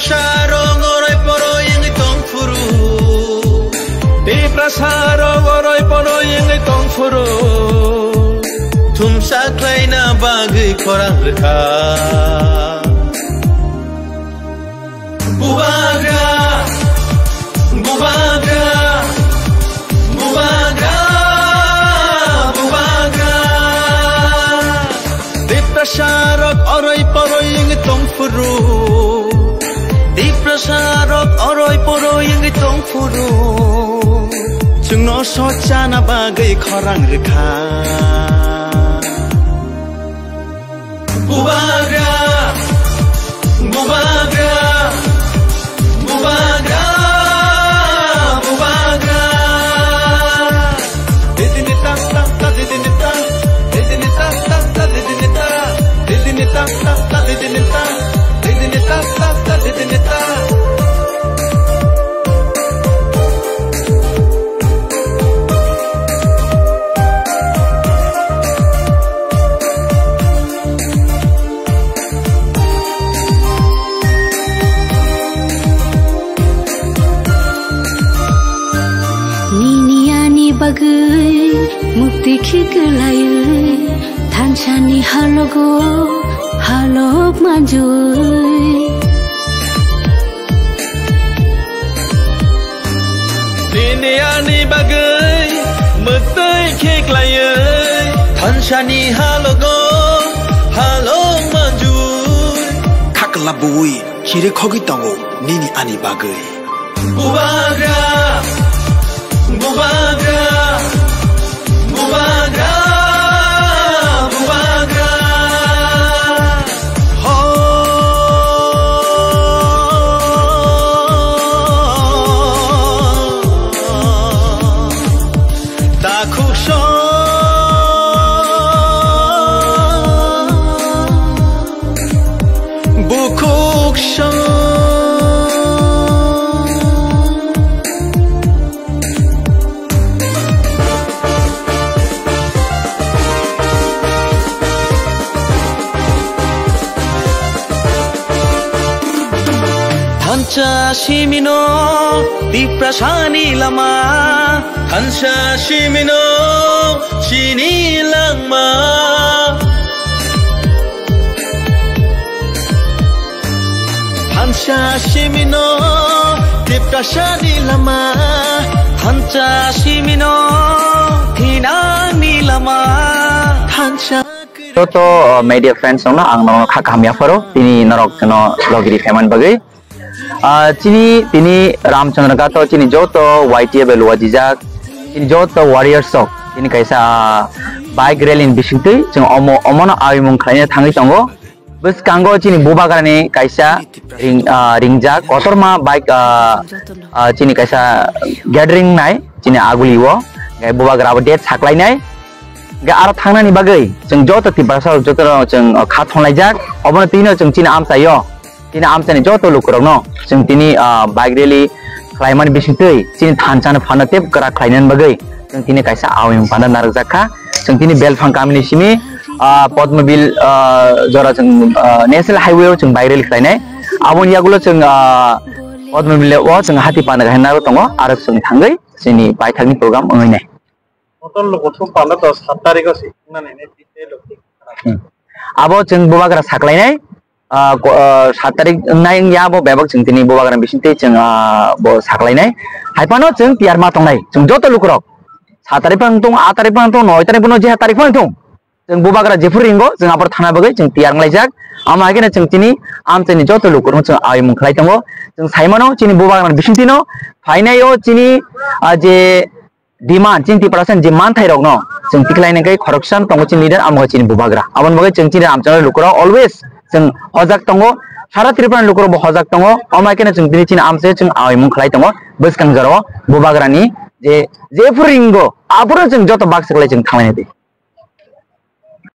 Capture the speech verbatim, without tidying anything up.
Sarong oroi poroi wngwi tong phuru, Tiprasa rok oroi poroi wngwi tong phuru, thumsa khlaina bagwi khorang rwkha. Bubagra, bubagra, bubagra, bubagra. Tiprasa rok oroi poroi wngwi tong phuru, Tiprasa rok oroi poroi wngwi tong phuru, chwngno sochana bagwi khorang rwkha. Bubagra, bubagra, bubagra, bubagra. Didini ta ta ta, didini ta, didini ta ta ta, didini ta, didini ta ta ta, didini ta, didini ta ta ta, didini ta. Nini ani bagwi mukti khiklaiwi, thansani halogo halok manjui. Nini ani bagwi mwtwi khiklaiwi, thansani halogo halok manjui. Khakla bui khiri khogwi tongo nini ani bagwi. Bubagra, bubagra, bubagra, bubagra. Ho. Takhuk song, bukhuk song. Thansa simino Tiprasani lama, thansa simino chini langma. Thansa simino Tiprasani lama, thansa simino thinangni lama, thansa. Joto, uh, media friends rokno ang norokno kha kaham yapharo, tini norok jono logiri phaimani bagwi. Ah, chini, tini Ramchandra Ghat o chini joto Y T F L wajijak, chini joto warriors rok, chini kaisa, ah, bike rally ni bisingtwi chwng omo, omono abimung khlaina thangwi tongo. Bwskango chini Bubagrani kaisa ring-, ah, ringjak kotorma bike, ah, ah, chini kaisa gathering nai, chini aguli o, hwnkhe Bubagra abo date saklainai. Hwnkhe aro thangnani bagwi chwng joto Tiprasa rok joto rok chwng, ah, kha thonlaijak, obono twino chwng chini amchaio. Chini amchaini joto lukurokno chwng tini, ah, bike rally khlaimani bisingtwi chini thansa no phano tep kwrak khlainani bagwi chwng tini kaisa awimung panda narwkjak kha. Chwng tini Belphang kamini simi, ah, Padmabil, ah, jora chwng, ah, National Highway o chwng bike rally khlainai. Aboni yagulo chwng, ah, Padmabil o chwng hati panda khe narwk tongo, aro chwng thangwi chini paithakni program wngwi nai. Motor lukuthum panda to sat tarikh o se wngnani hinwi tei lukti. Hmm. Abo chwng Bubagra saklainai, ah, ko-, ah, sat tarikh wngnai wngya abo bebak chwng tini Bubagra bisingtwi chwng, ah, bo saklainai. Hai phano chwng tiyar ma tongnai, chwng joto lukurok. Sat tarikh phano tong, aat tarikh phano tong, noi tarikh phano, je tarikh phano tong. Chwng Bubagra jephuru ringo, chwng aphuru thana bagwi chwng tiyar wnglaijak. Amo hai kheno chwng chini amchaini joto lukurokno chwng awimung khlai tongo. Chwng sai mano chini Bubagrani bisingtwino phainai o chini, ah, je demand, chini Tiprasa ni je manthai rokno chwng tikhlai nangkhe khoroksa tongo chini leader, amo khe chini Bubagra. Aboni bagwi chwng chini Ramchandra lukurok always chwng hojak tongo, sara Tripura ni lukurok bo hojak tongo. Amo hai kheno chwng tini chini amchai chwng awimung khlai tongo bwskang jorao Bubagrani je, jephuru ringo aphuru chwng joto baksa khlai chwng thanglainai di.